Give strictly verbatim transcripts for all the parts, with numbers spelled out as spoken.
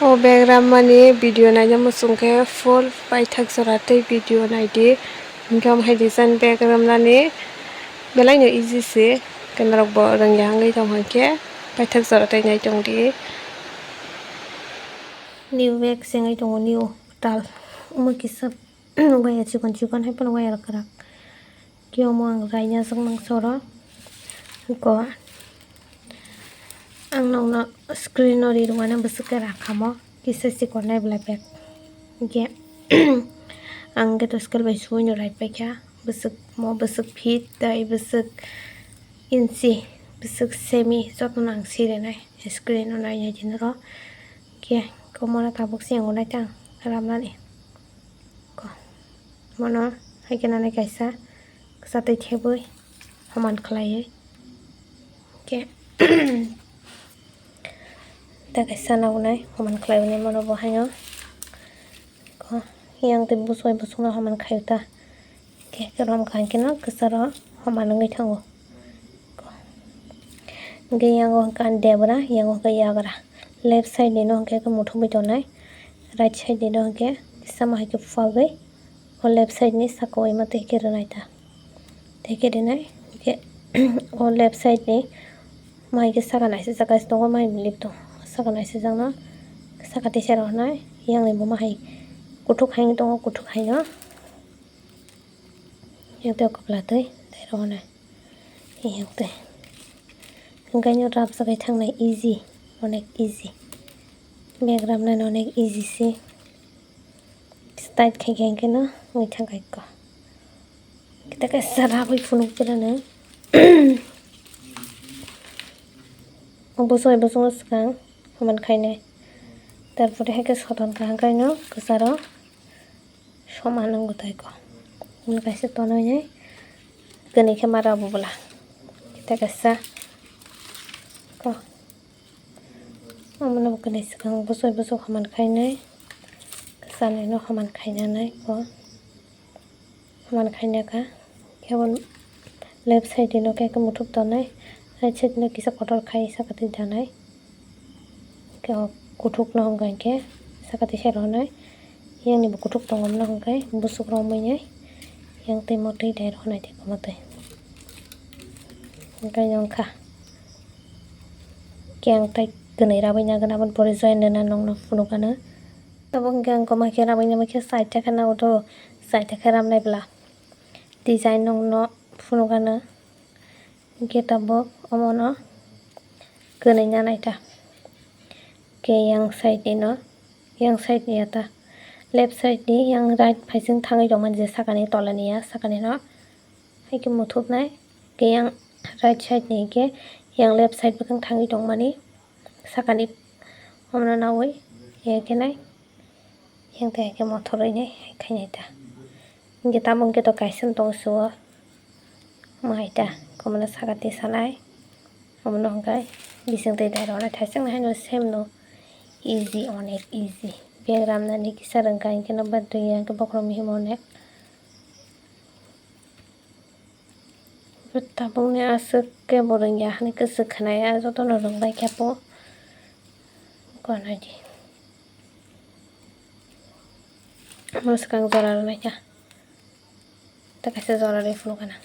O bag ramani video naina muchung khe full paithak jora tei video naidi. Hinkhe omo hai design bag ramnani belaino easy se. Khe norok bo rwngya wngwi tong hwn khe paithak jora tei nai tong di. New bag se wngwi tongo, new tal. Omo kisa waya chikon chikon hai phano waya rok kwrak. Khe omo ang raina jak nang soro. Go. Ang nokno screen o ri rwmani bwswk khe rakhamo kisa chikon nai bwlai bag. Hinkhe ang khe to scale bai suino rai paikha. Bwswk mo bwswk feet tei bwswk inchi bwswk semi jotono ang sirinai screen o nainai di norok. Khe komoro tabuk se ang nai tang ramnani. Ko. Mono hai khe nani kaisa kwchatwi thebwi homan khlaiwi. Khe ta kaisa nabwnai homan khlaiwi mono bo haino. Ko. Yang tei bwsai bwswkno homan khaio ta. Khe kwrwng kha hinkhe no kwcharo homan wngwi thango. Hinkhe yango hinkhe ani debra, yango hinkhe yagra. Left side ni no hinkhe muthungwi tongnai, right side ni no hinkhe sama hai khe phagwi o left side ni saka o ima twi khe rwnai ta. Tei khe rinai hinkhe o left side ni mai khe saka naisijak kaisa tongo, mai lip tongo. Saka naisijak no saka tisa rw hinai, yang ni bo ma hai kuthuk hai wng tongo, kuthuk hai no. Yang tei kwpla twi dai rw hinai. Yang tei. Hinkhe no rap jagai thangnai easy, onek easy. Bag ramnani onek easy se. Tight khai khe hinkhe no wngwi thangkha ikko. Kita kaisa rabwi phunuk phirano. Bwsai bwswkno swkang homan khainai. Tarpore hai khe soton kaham khaino kwcharo soman wngwi tongkha. Omo kaisa tonwi nai kwnwi khe ma rabo bwla. Kita kaisa ko. Omono bo kwnwi swkang bwsai bwswk homan khainai. Kwcharnwi no homan khainanai ko. Homan khainakha. Khe bo left side no khe muthuk tongnai. Right side no kisa kotor khai saka twi danai. Khe o kuthuk no hwnkha hinkhe saka twi sai rwnai. Yang ni bo kuthuk tongo, omo no hwnkhe bwswk romwi nai. Yang twi motwi dai rwnai tei kwmwtwi. Hwnkhe wngkha. Khe ang tei kwnwi rabwi nangkha, aboni pore join rwna nokno phunukgano. Tabuk hwnkhe ang kwma khe rabwi nangma khe side ta khe nago do, side ta khe ramnai bwla. Design nokno phunukgano. Hwnkhe tabuk omono kwnwi nanai ta. Khe yang side ni no, yang side ni ya ta. Left side ni yang right phaising thangwi tongmani je sakani tolani ya, sakani no. Hai khe muthupnai, khe yang right side ni hinkhe yang left side bwkhang thangwi tongmani sakani omono nawi, ya khe nai, yang tei hai khe mothorwi nai khainai ta. Hinkhe tamo hinkhe to kaisa tong suo, omo hai ta, omono saka tisanai, omono hwnkhe bising twi dai rwnai thaising haino same no, easy, onek easy. Bag ramnani kisa rwngkha hinkhe no, but twi ya hinkhe bokhorok mihimo onek. Tabukni aswk khe bo rwngya hinwi kwchwk khwnai, a jotono rwngbaikha bo. Ganaidi. Mwswkang jora rwnaikha. Tei kaisa jora rwi phunukgana.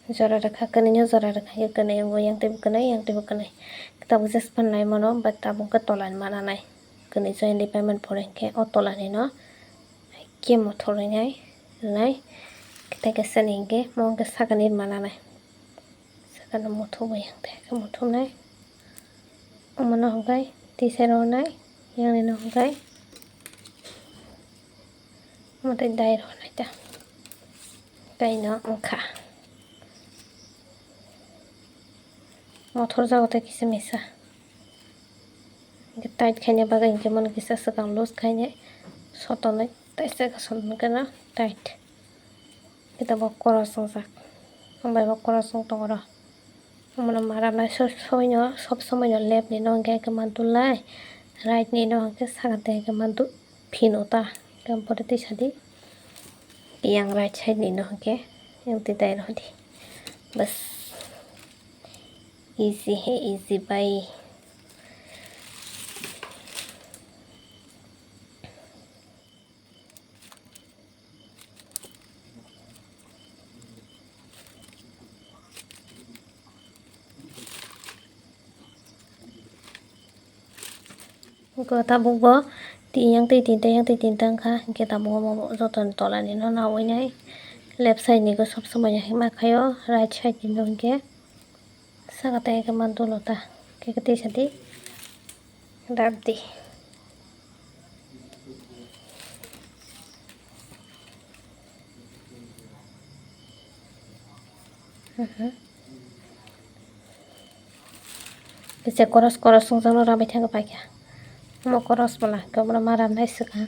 Jora rwkha, kwnwi no jora rwkha, khe kwnwi wngo, yang teibo kwnwi, yang teibo kwnwi. Tabuk jes phannai mano, but tabuk khe tola ni mana nai. Kwnwi join rwi paimani pore hinkhe o tola ni no khe mothorwi nai rwnai, tei kaisa ni hinkhe mo hinkhe sakani mana nai. Sakano muthubwi yang tei khe muthubnai. Omono hwnkhe tisai rwnai, yang ni no hwnkhe. Omo tei dai rwnai ta. Tei no wngkha. Mothor jago tei kisa misa. Hinkhe tight khaina bagwi hinkhe mano kisa swkang loose khainai. Sotonwi tei saka sotonwi khe no tight. Khe tabuk cross wngjak. Hambai bo cross wng tongo oro. Omono ma ramnai sob somoino, sob somoino left ni no hwnkhe khe mantu lai, right ni no hwnkhe sakha twi hwnkhe mantu phino ta. Khe bwrwi twi sadi yang right side ni no hwnkhe yang twi dai rw di. Bas. Easy hai, easy bhai. Go tabuk bo tiyang twi tinta, yang twi tinta wngkha, hwnkhe tabuk omo joto ni tola ni no nawi nai. Left side ni go sob somoi ya hima khaio, right side ni no hwnkhe saka tei khe ma dolo ta, khe khe twi sa di, rap di. Mhm. Kisa koros koros wngjakno rabai thangwi paikha. Omo koros bwla, khe bono ma ramnai swkang.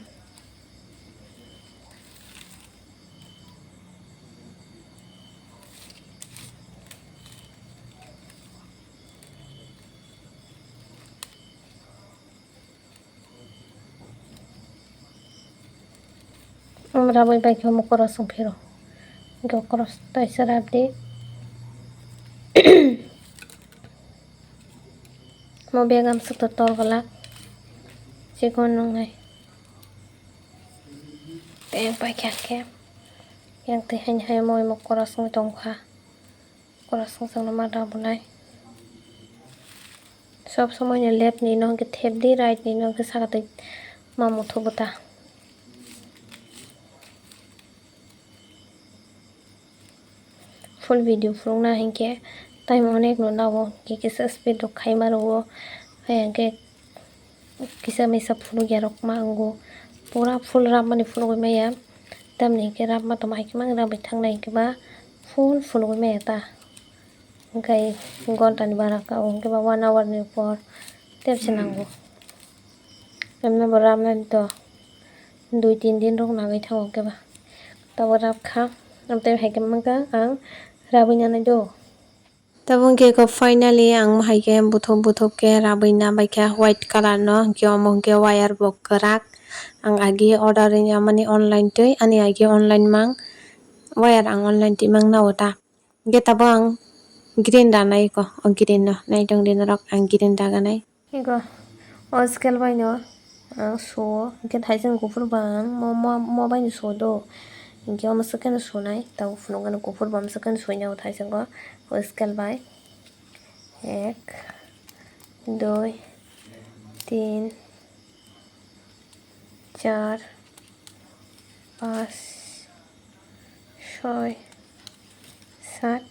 Omo rabwi bai khe omo koros wng phiro. Hwnkhe koros taisa rap di. Mo bag amswk to tol glak. Chikon nwngnai. Tei paikha khe. Yang twi haini hai mo imo koros wng tongkha. Koros wng chwngno ma rabunai. Sob somoi ni left ni no hwnkhe thep di, right ni no hwnkhe saka twi ma muthubu ta. Full video phunukna hinkhe time onek no nago, hwnkhe kisa speed rok khaima rwo, hai hwnkhe kisa misa phunukya rok ma wngo, pura full rapmani phunugwi maya, tamni hinkhe rapma tongma hai khe ma wng rapwi thangnai hinkhe ba full phunugwi maya ta, hwnkhe ghonta ni bara ka o, hwnkhe ba one hour ni por tepse nango. Emno bo ramnani to dui tin din rok nangwi thango khe ba. Tabuk rap kha, amtwi hai khe mankha ang rabwi nanai do. Tabuk khe ko finally ang hai khe buthuk buthuk khe rabwi na bai kha white colour no, hwnkhe omo hwnkhe wire bo kwrak. Ang agi order wngya mani online twi, ani agi online mang wire ang online twi mang nao ta. Hwnkhe tabuk ang green ranai ko, o green no naitong di norok, ang green raganai. Ego, o scale bai no ang suo, hwnkhe thaising kuphur bo ang mo, mo, mo bai no suo do. Hwnkhe omo swkhe no sunai, tabuk phunukgano kuphur bo omo swkhe no suinai o thaisingo o scale bai. Ek, dui, tin, char, pas, soi, sat,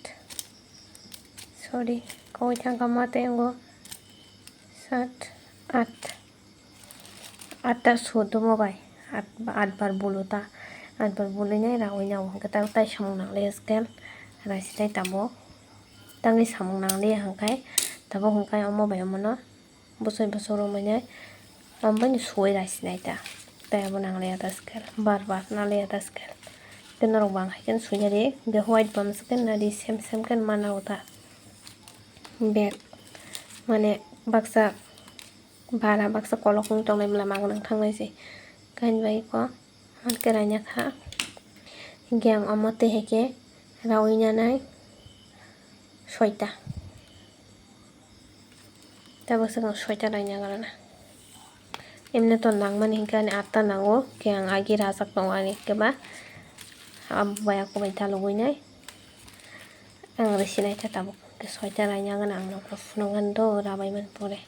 sorry, koi thangkha ma tei wngo, sat, at, atta suo dumo bai, at, at bar bulu ta, at bar bului nai rawi nao hwnkhe ta tai samung nang le scale, raisi tai tabuk, tangwi samung nang le hwnkhe tabuk hwnkhe omo bai omo no. Bwsai bwsai romwi nai, omo bai no suwai raisinai ta. Tei abo nang liya ta scale, bar bar nang liya ta scale. Tei norok bo ang hai khe suina di, hwnkhe white bo swkhe nadi, same same khe mana o ta. Bag, mane baksa bara, baksa kolok wng tongnai bwla magwnang thangnai se. Kain bai ko. Hwnkhe raina kha. Hwnkhe ang omo twi hai khe rawi nanai soita. Tabuk swkang soita raina gana. Emne to nangmani hinkhe ani atta nango. Khe ang agi rajak tongo ani khe ba. Abo bai ako bai dalogwi nai. Ang rwsinai khe tabuk khe soita raina gana ang nokha phunukgani do rabaimani pore.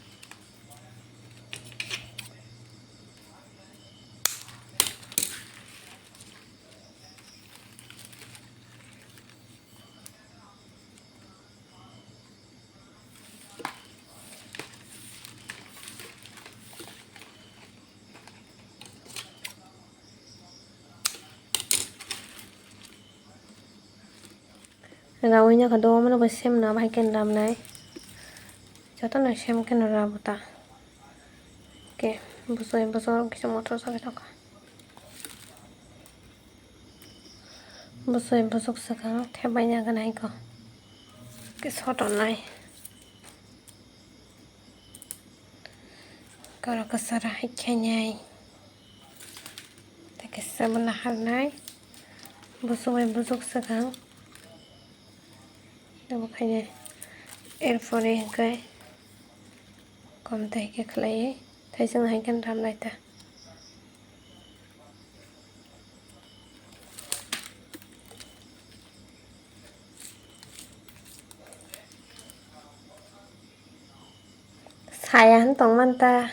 Rawi nokha do omono bo semno abo hai khe ramnai. Jotono sem khe no rabo ta. Khe bwsai bwsai kisa mothor sagwi tongkha. Bwsai bwswk swkang thep bai nai gwnai kho. Khe sotonai. Koro kwcharo hai khainai. Tei kisa bo naharnai. Bwswk bai bwswk swkang. Abo khainai. Erpore hwnkhe kom tei khe khlaiwi thaising hai khe ram lai ta. Saya han tong man ta.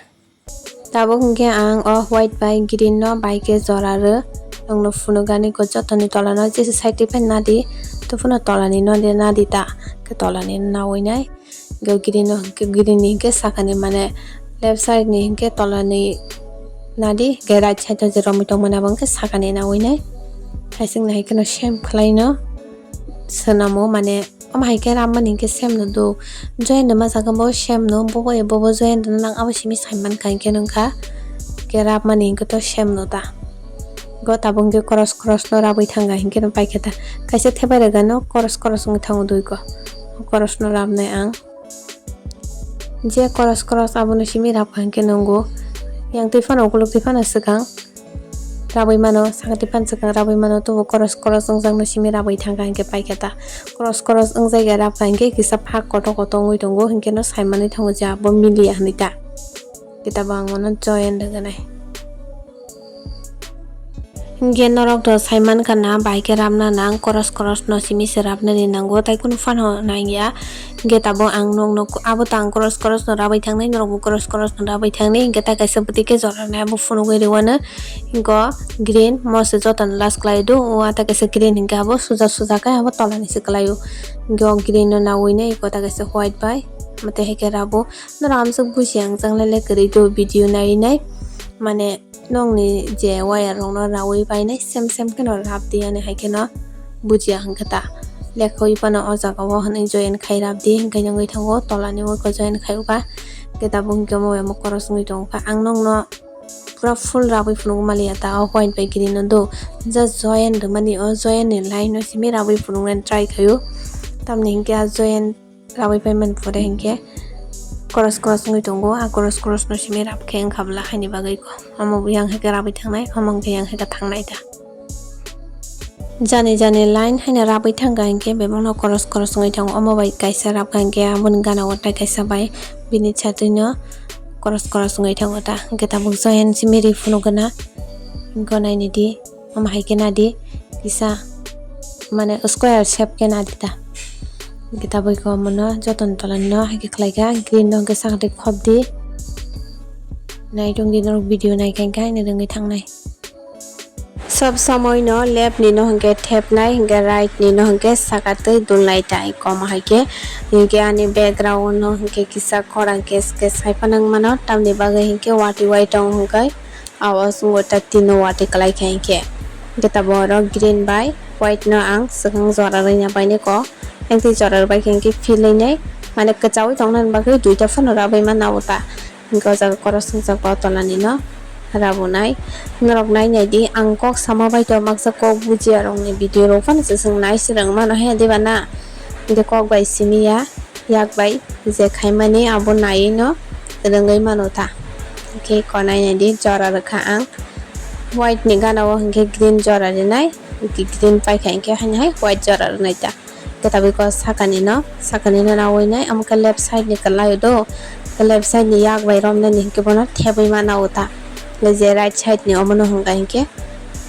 Tabuk hwnkhe ang o white bai green no bai khe jora rw. Nwngno phunukgani khe jotoni tola no jesa side twi phano nadi, tei phano tola ni no de nadi ta, khe tola ni nawi nai. Hwnkhe green no hwnkhe green ni hwnkhe saka ni mane left side ni hwnkhe tola ni nadi, hwnkhe right side o je romwi tong mani abo hwnkhe saka ni nawi nai. Thaising nai khe no same khlai no swnamo mane. Omo hai khe rammani hinkhe same no do. Joyendra ma jaga bo same no, bobo ebo bo Joyendra no nang abo simi sai mankha hinkhe nungkha. Hinkhe rammani hinkhe to same no ta. Go tabuk hinkhe cross cross no rabwi thangkha hinkhe no paikha ta. Kaisa thepai rwgano cross cross wngwi thango dui go. Cross no rabnai ang. Je cross cross abono simi rabkha hinkhe nungo. Yang twi phano ukuluk twi phano swkang. Rabwi mano, sakati phan swkang rabwi mano, tobo cross cross wngjakno simi rabwi thangkha hinkhe paikha ta. Cross cross wngjakya rabkha hinkhe kisa phak koto koto wngwi tongo, hinkhe no saimanwi thango je abo miliya hinwi ta. Kitabo ang mano join rwgwnai. Hinkhe norok to saimankha na, bai khe rabna nang, cross cross no simi se rabnani nango, tai kunu phano nangya. Hinkhe tabuk ang nokno abo tang cross cross no rabai thangnai, norokbo cross cross no rabai thangnai. Hinkhe ta kaisa bwtwi khe jorani abo phunugwi rwuano. Hinkhe green mo se jotono last khlai do, o ta kaisa green hinkhe abo suja suja khe abo tolani se kwlaio. Hinkhe o green no nawinai, hinkhe ta kaisa white bai. Mate haikhe rabo norok amsuk buji ang chang lele kwrwi do video nai nai. Mane nokni je wire rokno rawi painai sem sem kheno rap di ani hai kheno bujiya hwnkhe ta. Lekhawi phano o jaga o hwnwi join khai rap di hwnkhe wngwi thango, tolani o join khai uka. Hwnkhe tabuk hwnkhe mo emo koros wngwi tongo kha. Ang nokno pura full rabwi phunuk maliya ta o white bai green no do. Just join rwmani o join ni line no simi rabwi phunuknani try khaio. Tamni hwnkhe a join Rabwi paimani pore hinkhe cross cross wngwi tongo, a cross cross no simi rab khe wngkha bwla haini bagwi kho. Omo bo yang hai khe rabwi thangnai, omo wngkha yang hai khe thangnai da. Jani jani line haino rabwi thangkha hinkhe bebakno cross cross wngwi thango, omo bai kaisa rabkha hinkhe aboni gana o tai kaisa bai bini chatwi no cross cross wngwi thango ta. Hinkhe tabuk join simi ri phunukgwna, hinkhe nainidi. Omo hai khe nadi kisa mane square shape khe nadi ta. Hwnkhe tabuk khe omono jotoni tola no hai khe khlai kha green no hwnkhe sakati khop di. Naitung di norok video nai kha hinkhe haino rwngwi thangnai. Sob somoi no left ni no hwnkhe thepnai hwnkhe right ni no hwnkhe sakatwi dulnai tai kom hai khe. Hwnkhe ani background no hwnkhe kisa khorang kes kes hai phano wng mano tamni bagwi hwnkhe watwi wai tongo hwnkhe. Abo chwngbo ta tino watwi kwlai kha hinkhe. Hinkhe tabuk oro green bai white no ang swkang jora rwina bainai kok. Hinkhe jora rwbai khe hinkhe philwi nai mane kwchaui tongnani bagwi duita phano rabwi mano abo ta. Hinkhe o jaga koros wngjak ba tolani no rabunai. Norok nai nai di ang kok sama bai to maksa kok bujiya rokni video rok phano se chwng nai swrwng mano he diba na. Hinkhe kok bai simi ya. Yak bai je khaimani abo naiwi no rwngwi mano ta. Hinkhe konai naidi jora rwkha ang. White ni gana o hinkhe green jora rinai, hinkhe green paikha hinkhe haino hai white jora rwnai ta. Hinkhe tabuk o sakani no, sakani no nawi nai, omo khe left side ni kwlai o do. Left side ni yak bai romnani hinkhe bono thebwi mana o ta. Je right side ni omo no hwnka hinkhe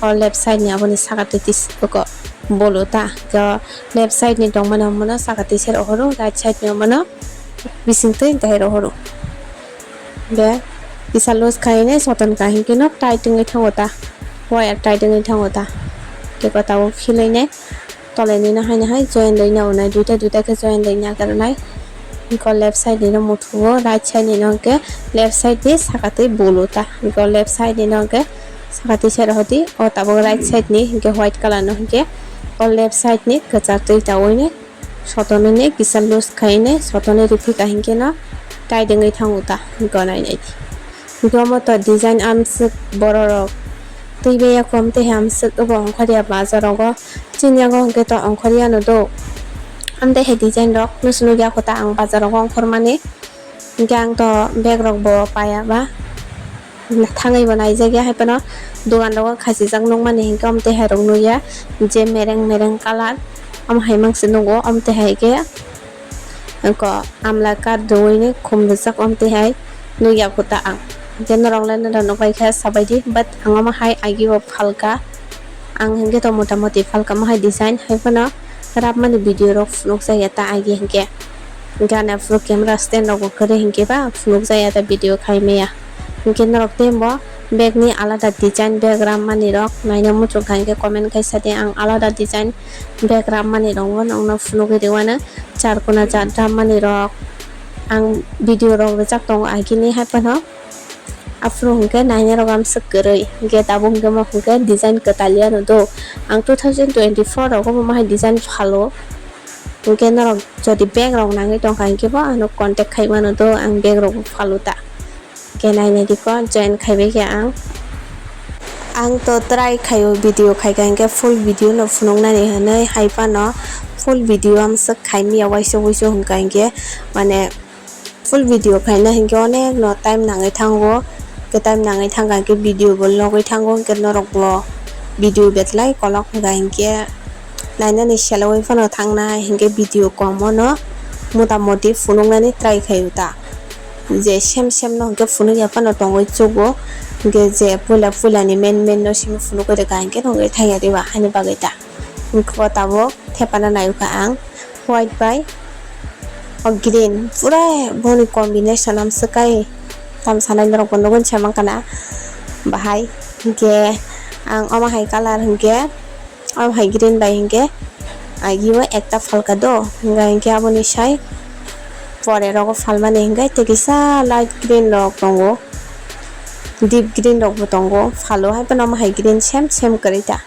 o left side ni aboni saka twi twi bolo ta. Hinkhe o left side ni tongmani omono saka twi se rohoro, right side ni omono bising twi dai rohoro. Be kisa loose khainai soton kaham khe no tight wngwi thango ta, wire tight wngwi thango ta. Tei kota o khilainai toleni no haino hai join rwina unai, duita duita khe join rwina kwrwnai. Hinkhe left side ni no muthugo, right side ni no hinkhe left side ni saka twi bolo ta. Hinkhe left side ni no hinkhe saka twi se rohodi, o tabuk right side ni hinkhe white colour no hinkhe o left side ni kwchar twi ta wine. Sotonwi nai kisa loose khai nai, sotonwi rwphika hinkhe no tight wngwi thango ta, hinkhe nai nai di. Hinkhe omo to design amswk bororok twi baiya kom tei amswk obo ongkhorya bazar rogo, chini yago hinkhe to ongkhorya no do. Amtwi hai design rok no se nukya kho ta ang bazar rogo ongkhormani, hinkhe ang to bag rok bo paiya ba. Thangwi bo naijakya, hai phano dogan rogo khachijak nukmani hinkhe omo twi hai rok nukya je mereng mereng colour, omo hai mangse nugo, omo twi hai khe Ko amla card rwui ni khum rijak, omtwi hai nukya kho ta ang. Hwnkhe norok le norok nukbai khe sabai di, but ang omo hai agi bo phalka. Ang hwnkhe to mota moti phalka mo hai design, hai phano rabmani video rok phunukjak ya ta agi hwnkhe. Hwnkhe ani aphuru camera stand rok bo kwrwi hwnkhe ba phunukjak ya ta video khai maya. Hwnkhe norok tei bo bag ni alada design bag rabmani rok naina muchung kha hwnkhe comment khai sa di, ang alada design bag rabmani rok bo nokno phunugwi rwano. Charkona jat rabmani rok ang video rok rijak tongo agini hai phano. Aphuru hwnkhe naina rok amswk kwrwi hwnkhe tabuk hwnkhe mo hwnkhe design kwtal ya no do. Ang two thousand twenty-four rogo bo mohai design phalo. Hwnkhe norok jodi bag rok nangwi tongkha hwnkhe bo ano contact khai mano do, ang bag rok bo phalo ta. Hwnkhe nainai di ko join khaibai khe ang. Ang to try khaio video khaikha hwnkhe full video no phunuknani hwnwi, hai phano full video amswk khaimya waisa wuisu hwnkha hwnkhe, mane full video khaina hwnkhe onek no time nangwi thango, hwnkhe time nangwi thangkha hwnkhe video bo logwi thango, hwnkhe norok bo video betlai kolok hwnkha hwnkhe nainani selogwi phano thangnai hwnkhe video kom ono mota moti phunuknani try khaio ta. Je sem sem no hwnkhe phunukya phano tongwi chugo, hwnkhe je puila puila ni main main no simi phunukwi rwkha hwnkhe nukgwi thangya diba haini bagwi ta. Hwnkhe o tabuk thepana naikha ang white bai o green, pura boni combination amswk kai. Tam sanai norok bo nugwi se mankha na bahai, hwnkhe ang omo hai colour hwnkhe. Abo hai green bai hinkhe agio ekta phalka do, hwnka hinkhe aboni sai pore rogo phalmani hinkhe tei kisa light green rok tongo, deep green rok bo tongo, phalo hai phano omo hai green same same kwrwi ta,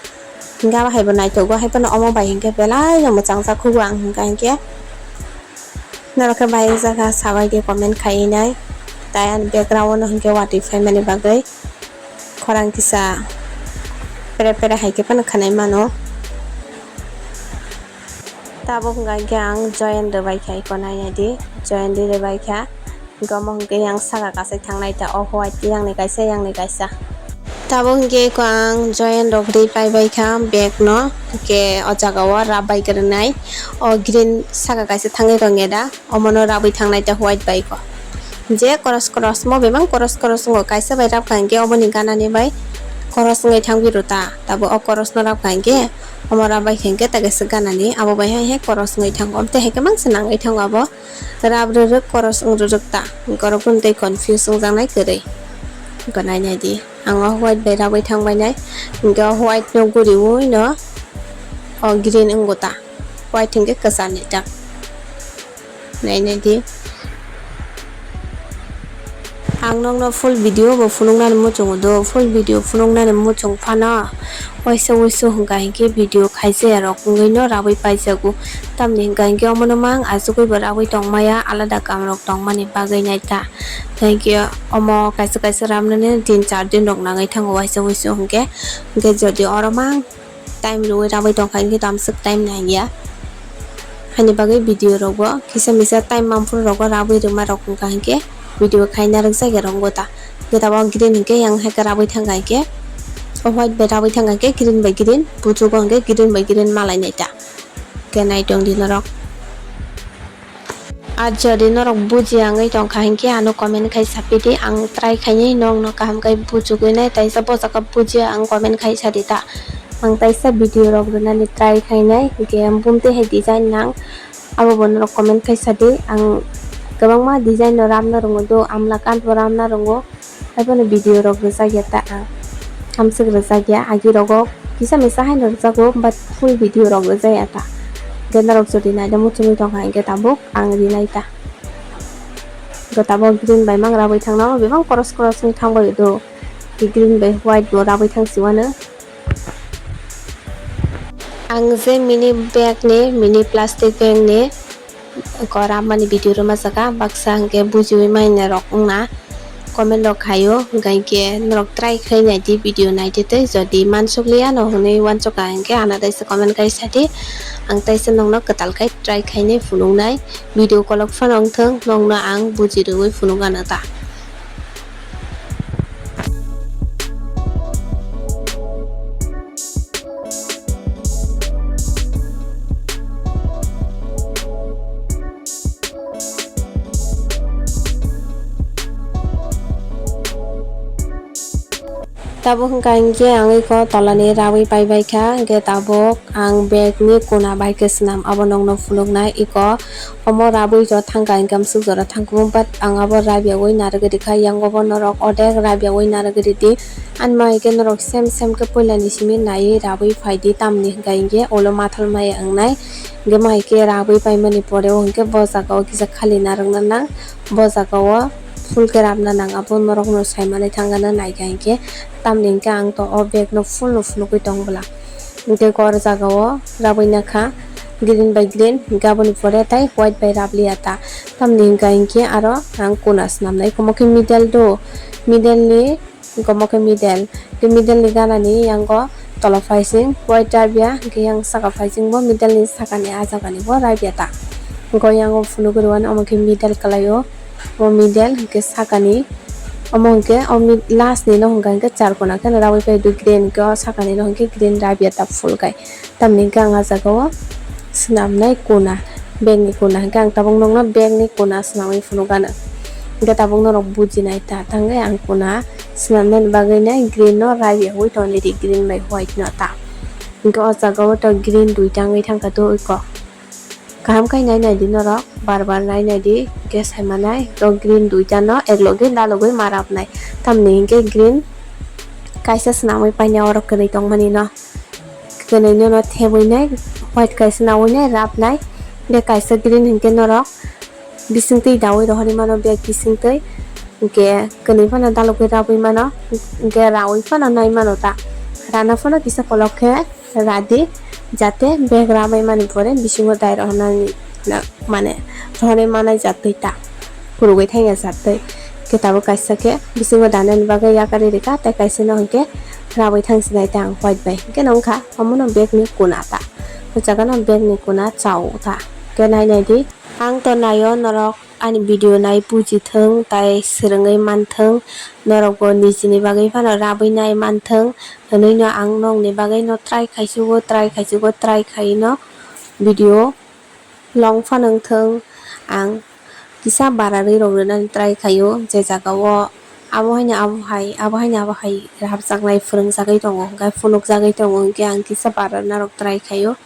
hinkhe abo hai bo naithogo, hai phano omo bai hinkhe belai no mwchang jak khugo ang hwnka hinkhe. Norok khe bai o jaga sabai di comment khai nai, tai ani background o no hinkhe watwi phaimani bagwi. Khorang kisa pere pere hai khe phano khanai mano. Tabuk hwnka hinkhe ang join rwbai kha, iko nai nai di, join di rwbai kha. Hinkhe omo hinkhe yang saka kasai thangnai ta, o white yang ni kaisa, yang ni kaisa. Tabuk hinkhe iko ang join rok rwi pai bai kha bag no, hinkhe o jaga o rap bai kwrwngnai, o green saka kaisa thangwi rwngya da. Omono rabwi thangnai ta white bai ko. Je koros koros mo bebak koros koros wngo, kaisa bai rabkha hinkhe oboni ganani bai koros wngwi thangwi rw ta. Tabuk o koros no rabkha hinkhe omo rabbai kha hinkhe ta kaisa ganani abo bai hai hai koros wngwi thango. Tei hai khe mangsa nangwi thango abo rab rwrwk koros wng rwrwk ta. Hinkhe oro kunu tei confuse wngjaknai kwrwi. Hinkhe nai nai di ang o white bai rabwi thangbai nai. Hinkhe o white no guriui no o green wngo ta. White hinkhe kwchar ni ta. Nai nai di. Ang nokno full video bo phunuknani muchungo do, full video phunuknani muchung phano waisa wuisu hwnka hinkhe video khaijaya rok wngwi no rabwi paijago. Tamni hwnka hinkhe omono mang achugwi bo rabwi tongmaya, alada kam rok tongmani bagwi nai ta. Hinkhe omo kaisa kaisa ramnani tin char din rok nangwi thango waisa wuisu hinkhe, hinkhe jodi oro mang time rwui rabwi tongkha hinkhe tamswk time nangya. Haini bagwi video rokbo kisa misa time mamphuru rogo rabwi rwma rok wngkha hinkhe video khaina rwkjak ya rok wngkha ta. Hinkhe tabuk green hinkhe yang haikhe rabwi thangkha hinkhe o white bai rabwi thangkha hinkhe green bai green buchugo hinkhe green bai green malai nai ta. Hinkhe naitong di norok. Ar jodi norok bujiya wngwi tongkha hinkhe ano comment khai sapidi, ang try khainai nokno kaham khai bujugwi nai, taisa bojak bujiya ang comment khai sadi ta. Ang taisa video rok rwnani try khainai hinkhe bumtwi hai design nang, abo bo norok comment khai sadi. Ang kwbangma design no ramna rwngo do, amla card bo ramna rwngo. Haiphano video rok rwjak ya ta ang. Hamswk rwjak ya, agi rogo kisa misa haino rwjago, but full video rok rwjak ya ta. Hwnkhe norok jodi naina muchungwi tongkha, hwnkhe tabuk ang rinai ta. Hwnkhe tabuk green bai mang rabwi thangna, bebak koros koros wng thangbai do. Green bai white bo rabwi thang siwano. Ang je mini bag ni, mini plastic bag ni, Ko ramani video rwma jaga baksa hwnkhe bujiwi mainai rok wngna comment rok khaio, hwnkha hinkhe norok try khai naidi video naitete, jodi mansukliya no hwnwi uansukha hinkhe ano taisa comment khai sadi, ang taisa nokno kwtal khai try khainai phunuknai video kolok phano wngthwng, nokno ang buji rwui phunukgana ta. Tabuk hwnkha hinkhe ang iko tolani rabwi paibaikha, hinkhe tabuk ang bag ni kuna bai khe swnam, abo nokno phunuknai iko. Omo rabwi jo thangkha hinkhe amsuk jora thangkukgo, but ang abo rabyawi narwgwi rikha, yango bo norok odek rabyawi narwgwi ridi. Ani ma hinkhe norok sem sem khe puilani simi naiwi rabwi phaidi, tamni hwnkha hinkhe ulo mathal maya wngnai. Hinkhe ma hinkhe rabwi paimani pore o hinkhe bo jaga o kisa khali narwkna nang, bo jaga o full khe rabna nang, abo norokno saimanwi thangkha na naikha hinkhe, tamni hinkhe ang to o bag no full no phunugwi tong bwla. Hinkhe kor jaga o rabwi nakha green bai green, hinkhe aboni pore tai white bai rabliya ta, tamni hinkha hinkhe aro ang kuna swnamnai, omo khe middle do, middle ni Hinkhe omo khe middle. Tei middle ni gana ni yango tola phaising white rabya, hinkhe yang saka phaising bo middle ni saka ni ah jaga ni bo rabya ta. Hinkhe yango phunugwi rwani omo khe middle kwlai o. Omo middle hinkhe saka ni. Omo hinkhe o mid-, last ni no hinkha hinkhe charkona khe no rabwi phai do green, hinkhe o saka ni no hinkhe green rabya ta full kai. Tamni hinkhe ang ah jaga o swnamnai kuna, bag ni kuna hinkhe ang tabuk nokno bag ni kuna swnamwi phunukgano. Hinkhe tabuk norok bujinai ta tangwi ang kuna swnamnani bagwi nai green no rabiyawi tongdi, green bai white no ta. Hinkhe o jaga o to green duita wngwi thangkha to iko. Kaham khai nai naidi norok, bar bar nai naidi, hinkhe saimanai to green duita no eklogi dalogwi ma rabnai. Tamni hinkhe green kaisa swnamwi paina oro kwrwi tongmani no. Kwnwi no thebwi nai, white kaisa nawi nai, rap nai. De kaisa green hinkhe norok bising twi dawi rohorwi mano, bag bising twi. Hinkhe kwnwi phano dalogwi rabwi mano, hinkhe rawi phano nai mano ta. Rana phano kisa kolok khe radi, jate bag rabai mani pore bisingo dai rohornani. Na, mane, rohorwi manai jatwi ta, phurugwi thangya jatwi. Khe tabuk kaisa khe bisingo danani bagwi yakarwi rikha, tei kaisa no hinkhe rabwi thangsinai ta ang white bai. Hinkhe no wngkha omono bag ni kuna ta. O jaga no bag ni kuna chao ta. Khe nai nai di. Ang to naio norok ani video nai buji thung tai swrwngwi man thung. Norok bo nijini bagwi phano rabwi nai man thung. Hwnwi no ang nokni bagwi no try khaisugo, try khaisugo, try khai no video long phano wngthung, ang kisa bararwi rok rwnani try khaio, je jaga o abo haino abo hai, abo haino abo hai rabjaknai, phwrwngjagwi tongo, hwnkhe phunukjagwi tongo, hwnkhe ang kisa bararna rok try khaio.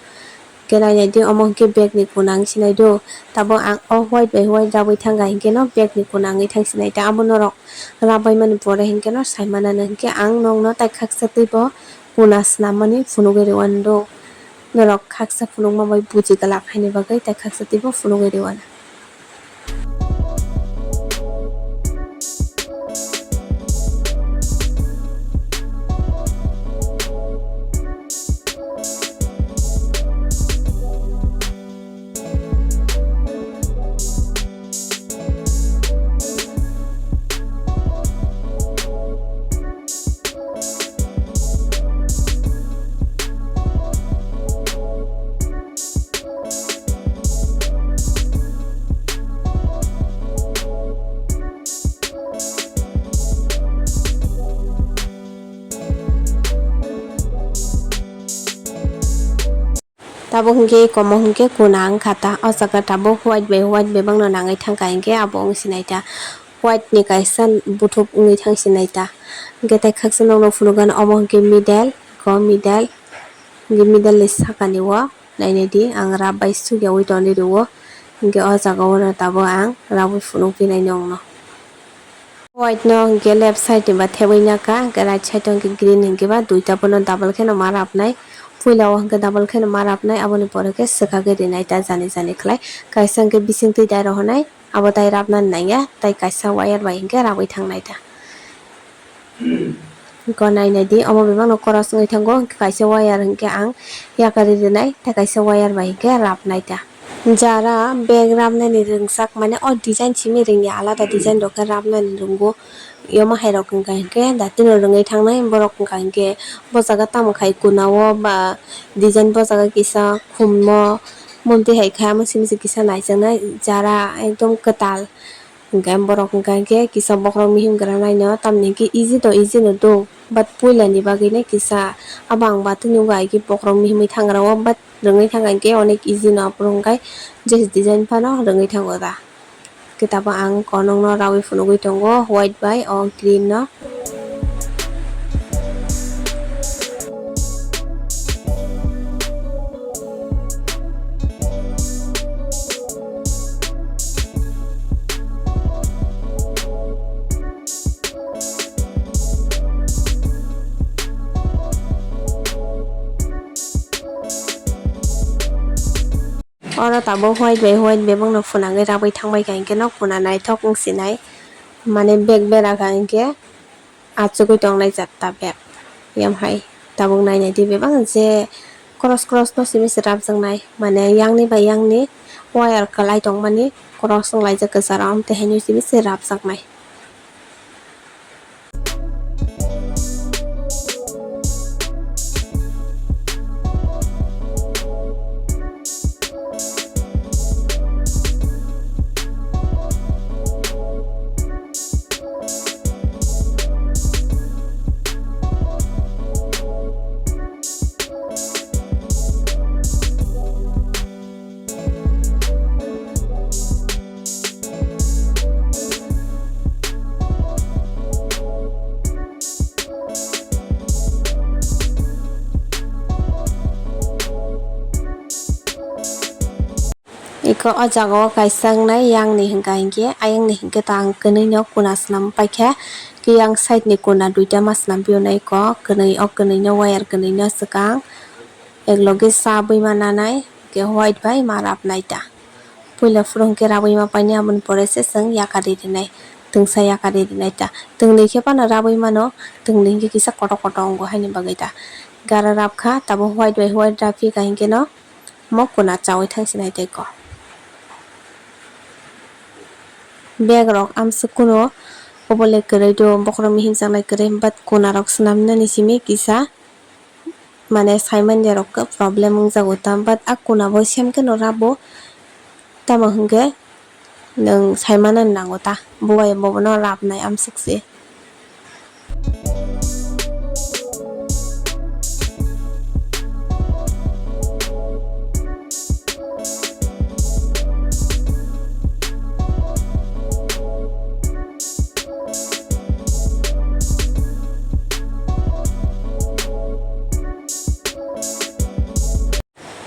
Hwnkhe nai nai di, omo hwnkhe bag ni kuna wng sinai do, tabuk ang o white bai white rabwi thangkha, hwnkhe no bag ni kuna wngwi thang sinai ta, abo norok rabwi mani pore hwnkhe no sai mananw, hwnkhe ang nokno tai khaksa twi bo kuna swnam mani phunugwi rwani do. Norok khaksa phunukma bai buji glak haini bagwi tai khaksa teibo phunugwi rwani. Tabuk hwnkhe komo hwnkhe kuna wngkha ta. O jaga tabuk white bai white bebakno nangwi thangkha hinkhe abo wng sinai ta. White ni kaisa buthuk wngwi thang sinai ta. Hinkhe tai khaksa nokno phunukgano omo hinkhe middle, ko middle, hinkhe middle ni sakani o nainai di ang rab bai sukyaui tongwi rwo. Hinkhe o jaga o no tabuk ang rabwi phunuk phinai nokno. White no hinkhe left side ni ba thebwi nakha, hinkhe right side o hinkhe green hinkhe ba duita bono double kheno ma rapnai. Puila o hinkhe double kheno ma rapnai, aboni pore khe swkagwi rinai ta jani jani khlai. Kaisa hinkhe bising twi dai rohornai, abo tai rapnani nangya, tai kaisa wire bai hinkhe rabwi thangnai ta. Hinkhe nainai di, omo bebakno cross wngwi thango, hinkhe kaisa wire hinkhe ang yakarwi rinai, tei kaisa wire bai hinkhe rapnai ta. Jara bag rapnani rwngsak, mane o design simi rwngya, alada design rok khe rapnani rwngo. Iyoma hai rok wngkha hinkhe datino rwngwi thangnai borok wngkha hinkhe bo jaga tamo khai kuna o ba design bo jaga kisa khummo mumtwi hai khe amo simi se kisa naijaknai jara ekdom kwtal. Hinkhe borok hinkha hinkhe kisa bokhorok mihim gra naino tamni hinkhe easy to easy no do, but puilani bagwi no kisa abo ang batwi nukgo ai khe bokhorok mihimwi thangra o, but rwngwi thangkha hinkhe onek easy no aphuru hinkhe je design phano rwngwi thango da. Khe tabuk ang konokno raui phunugwi tongo white bai o green no. Oro tabuk white bai white bebakno phunangwi rabwi thangbai kha, hinkhe no kuna naithok wng sinai, mane bek bera kha hinkhe achugwi tongnai jatta bek. Yam hai tabuk nainai di bebak je cross cross no simi se rabjaknai, mane yangni bai yangni wire kwlai tongmani cross wng laijak kwcharo, amtwi haino simi se rabjaknai. Eko o jaga o kaisa wngnai, yang ni hwnka hinkhe, ayang ni hinkhe ta ang kwnwi no kuna swnam paikha, khe yang side ni kuna duita ma swnam pio nai eko kwnwi, o kwnwi no wire kwnwi no swkang, ek loge sa bui ma nanai, khe white bai ma rap nai ta. Puila phuru hwnkhe rabwi ma painai, aboni pore se chwng yakari rinai, twngsa yakari rinai ta. Twngwi khe phano rabwi mano, twngwi hwnkhe kisa kotor kotor wngo haini bagwi ta. Gara rap kha, tabuk white bai white rap phi kha hinkhe no omo kuna chaui thang sinai tei ko. Bag rok amswk kuno obo le kwrwi do, bokhorok mihim chang nai kwrwi, but kuna rok swnam nani simi kisa. Mane saimanya rok khe problem wngjago ta, but a kuna bo same kheno rabo, tamo hwnkhe nwng saimano nango ta, bo bai bobono rabnai amswk se.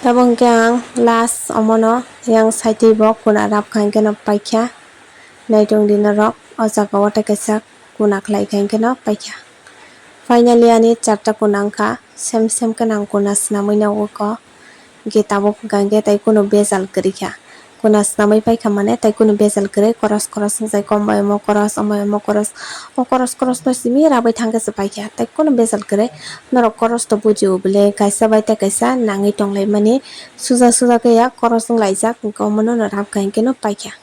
Tabuk hwnkhe ang last omono yang side bo kuna rap kha hinkhe no paikha. Naitong di norok, o jaga o tei kaisa kuna khlai kha hinkhe no paikha. Finally ani charta kuna wngkha, sem sem khe nang kuna swnamwi no oko. Hwnkhe tabuk hwnkha hwnkhe tei kunu bejal kwrwi kha. Kuna swnamwi paikha mane tei kunu bejal kwrwi, koros koros wngjai, kom bai omo koros, omo bai omo koros. O koros koros no simi rabai thangkhe se paikha, tei kunu bejal kwrwi. Norok koros to bujio bwle, kaisa bai tei kaisa nangwi tonglaimani, suja suja khe ya koros wnglaijak, hwnkhe omono no rabkha hinkhe no paikha.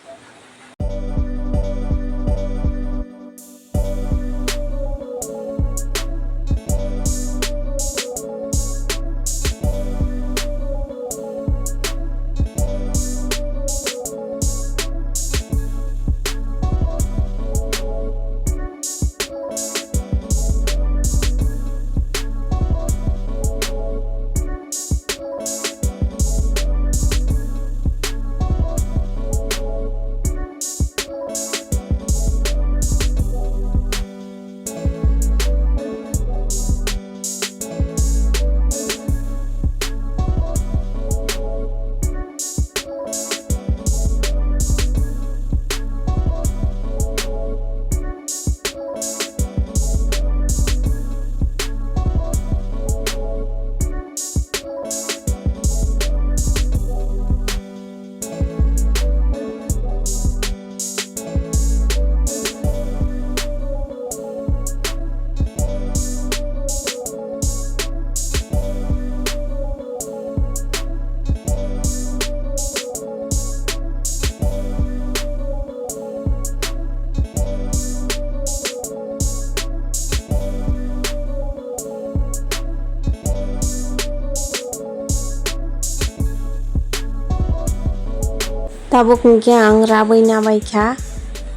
Tabuk hwnkhe ang rabwi nabai kha,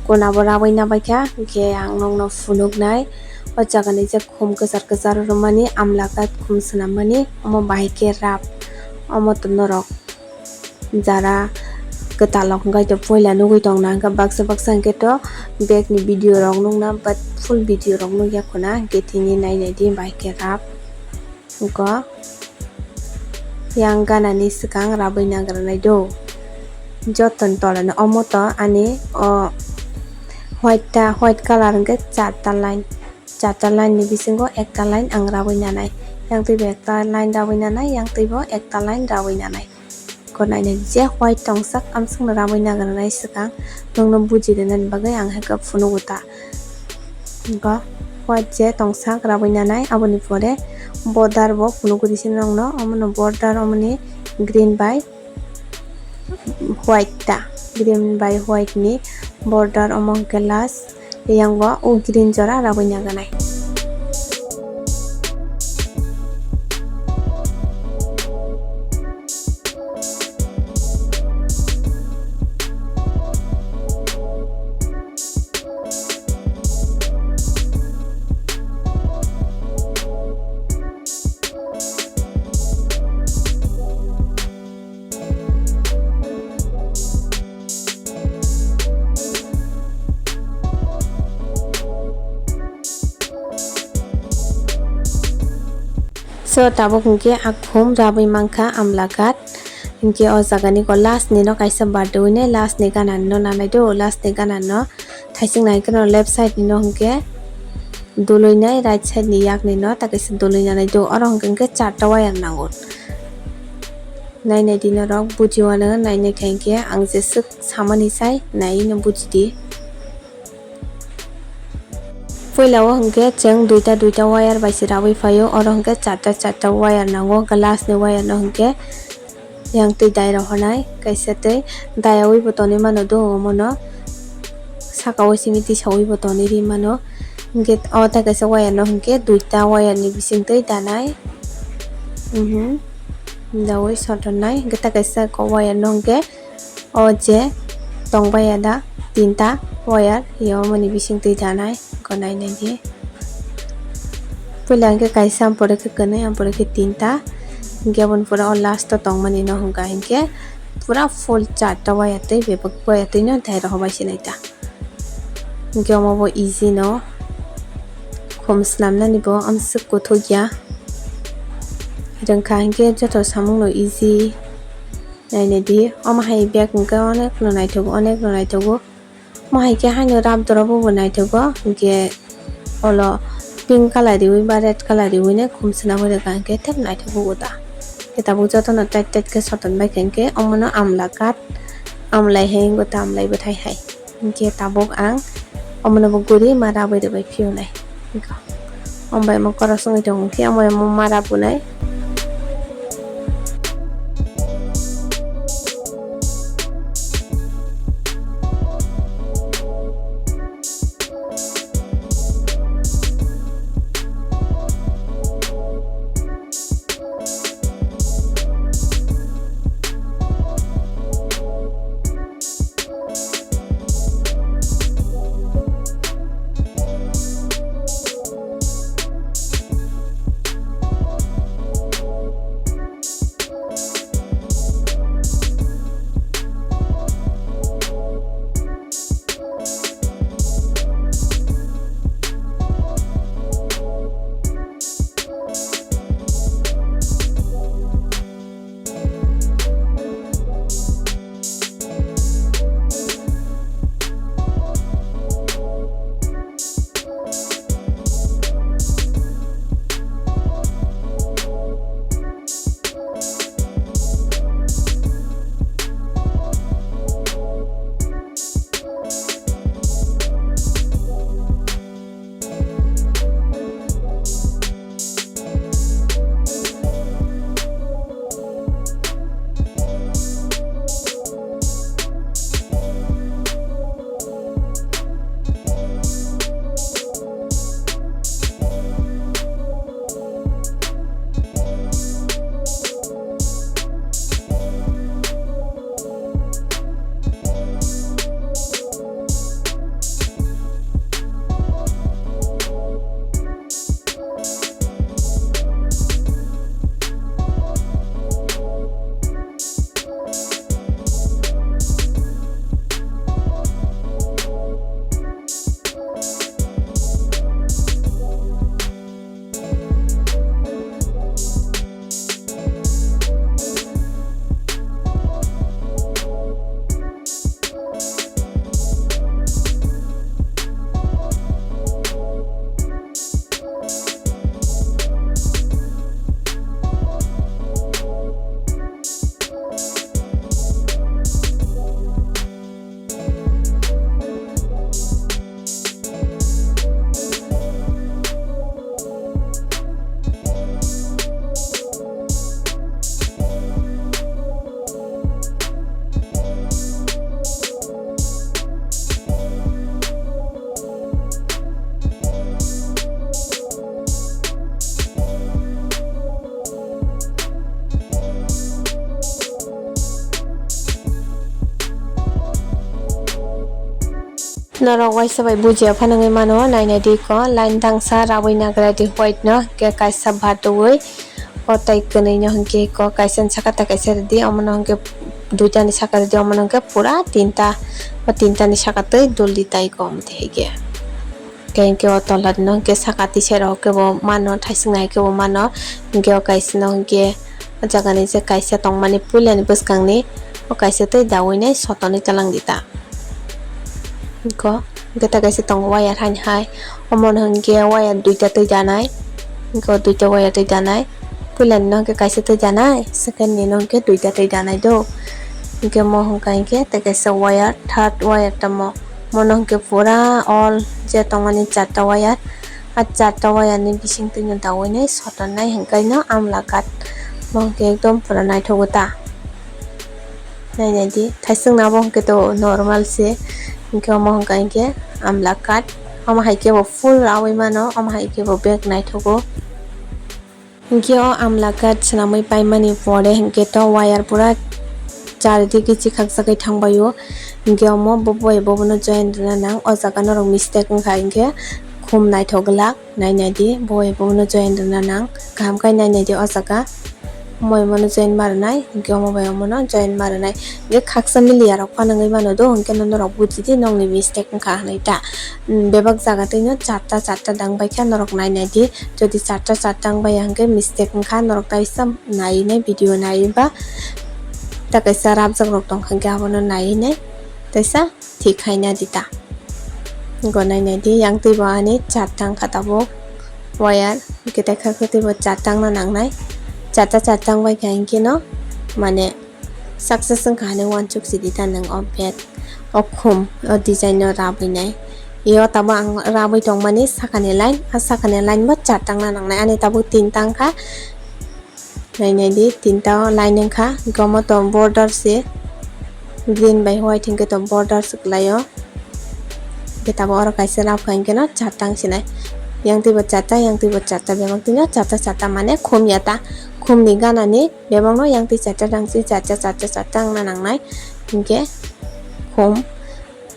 kuna bo rabwi nabai kha, hwnkhe ang nokno phunuknai. O jaga ni je khum kwchar kwchar rwmani, amla khe khum swnammani, omo bahai khe rap, omo to norok jara kwtal rok hwnkhe to puila nugwi tongna, hwnkhe baksa baksa hwnkhe to bag ni video rok nukna, but full video rok nukya khuna, hwnkhe tini nainai di bahai khe rap. Hwnkhe yang ganani swkang rabwi nagranai do. Jotoni tolano omo to ani o white ta, white colour hwnkhe charta line, charta line ni bisingo ekta line ang rabwi nanai. Yang twi bo ekta line rabwi nanai, yang twi bo ekta line rabwi nanai. Ko nainai je white tongsak amswkno rabwi nagra nai swkang nwngno buji rwnani bagwi ang hai khe phunugo ta. Bo white je tongsak rabwi nanai aboni pore border bo phunugo risi nwngno, omono border omoni green bai white ta, green bai white ni border omo hwnkhe last. Yang bo o green jora rabwi nagra nai. So, tabuk hwnkhe akhum rabwi mankha amla kat. Hwnkhe o jagani ko last ni no kaisa birthday wine, last ni gana no nanai do, last ni gana no thaising nai kheno left side ni no hwnkhe dului nai, right side ni yak ni no ta kaisa dului nanai do. Oro hwnkhe hwnkhe charta wire nango. Nainai di norok buji wano, nainai kha hwnkhe ang jeswk samani sai nai no buji di. Puila o hwnkhe chwng duita duita wire bai se rabwi phaio, oro hwnkhe charta charta wire nango, hwnkhe last ni wire no hwnkhe yang twi dai rohornai, kaisa tei dayaui bo tonwi mano do omono, saka o simi tisaui bo tonwi ri mano. Hwnkhe o ta kaisa wire no hwnkhe duita wire ni bising twi danai, mhm, daui sotonnai, hwnkhe ta kaisa wire no hwnkhe o je tongbai ya da tinta wire, yomoni bising twi danai ko nainai di. Puila hwnkhe kaisa, ampore khe kwnwi, ampore khe tinta, hwnkhe aboni pore o last o tongmani no hwnkha hwnkhe pura full charta wire twi bebak wire twi no dai rohorbai se nai ta. Hwnkhe omo bo easy no, khum swnamnani bo amswk kuthuk ya. Rwngkha hwnkhe joto samung no easy. Nainai di, omo hai bag hwnkhe onek no naithogo, onek no naithogo. Omo hai khe haino rap dorop bo naithogo, hwnkhe olo pink colour riwi ba red colour riwi nai khum swnamwi rwkha hwnkhe thep naithogo ta. Khe tabuk jotono tight tight khe soton bai kha hwnkhe omono amla kat, amlai hai wngkha ta, amlai bwthai hai. Hwnkhe tabuk ang omono bo guri ma rabwi rwbai phiyunai. Wngkha. Omo bai omo korosongwi tongo khe omo bai omo ma rabunai. Norok waisa bai bujiya phano wngwi mano, nainai di ko, line dangsa rawi nagra di white no, hwnkhe kaisa batwi o tai kwnwi no, hwnkhe ko kaisa ni saka tai kaisa rwdi, omono hwnkhe duita ni saka rwdi, omono hwnkhe pura tinta, o tinta ni saka twi dul di tai ko, omo twi hai khe. Hwnkhe, hwnkhe o tola no hwnkhe saka twi sero khe bo mano, thaising nai khe bo mano, hwnkhe o kaisa no hwnkhe o jaga ni je kaisa tongmani puila ni bwskang ni o kaisa twi dawi nai sotonwi twlang di ta. Hwnkhe, hwnkhe ta kaisa tongo wire haini hai. Omo no hwnkhe wire duita twi danai. Hwnkhe o duita wire twi danai. Puila ni no hwnkhe kaisa twi danai. Second ni no hwnkhe duita twi danai do. Hwnkhe mo hwnkha hwnkhe ta kaisa wire, third wire tamo. Mo no hwnkhe pura all je tongmani charta wire. A charta wire ni bising twi no dawi nai soton nai hwnkhe no amla kath. Mo hwnkhe ekdom pura naithogo ta. Nainai di, thaiswk na bo hwnkhe to normal se, hwnkhe omo hwnkha hwnkhe amla kath, omo hai khe bo full rawi mano, omo hai khe bo bek naithogo. Hwnkhe o amla kath swnamwi paimani pore hwnkhe to wire pura charidik kichi khakchagwi thangbaio, hwnkhe omo bo bai bobono join rwna nang, o jaga norok mistake wngkha hwnkhe khum naithok glak. Nainai di, bo bai bono join rwna nang. Kaham khe nainai di o jaga. Omo bai bono join ma rwnai, hwnkhe omo bai omono join ma rwnai. Hwnkhe khaksa miliya rok phano wngwi mano do, hwnkhe no norok buji di nokni mistake wngkha hwnwi ta. Umm, bebak jaga twi no charta charta dang bai kha, norok nainai di. Jodi charta charta wng bai ya hwnkhe mistake wngkha, norok taisa nai nai video nai ba ta kaisa rabjak rok tong kha hwnkhe abono nai nai taisa thik khaina di ta. Go nainai di, yang twi bo ani charta wngkha tabuk wire, hwnkhe tai khaksa twi bo charta wngna nangnai. Charta charta wng bai kha hwnkhe no mane success wngkha hinwi uansuk si di ta nwng o bag, o khum, o design no rabwi nai. Eo tabuk ang rabwi tongmani sakani line, a sakani line bo charta wngna nangnai, ani tabuk tinta wngkha. Nainai di, tinta o line wngkha, hwnkhe omo to border se green bai white hwnkhe to border se kwlaio. Hwnkhe tabuk oro kaisa rab kha hwnkhe no charta wng sinai. Yang twi bo charta, yang twi bo charta, bebak twi no charta charta mane khum ya ta. Khum ni gana ni bebak no yang twi charta rang si charta charta charta wngna nangnai. Hwnkhe khum.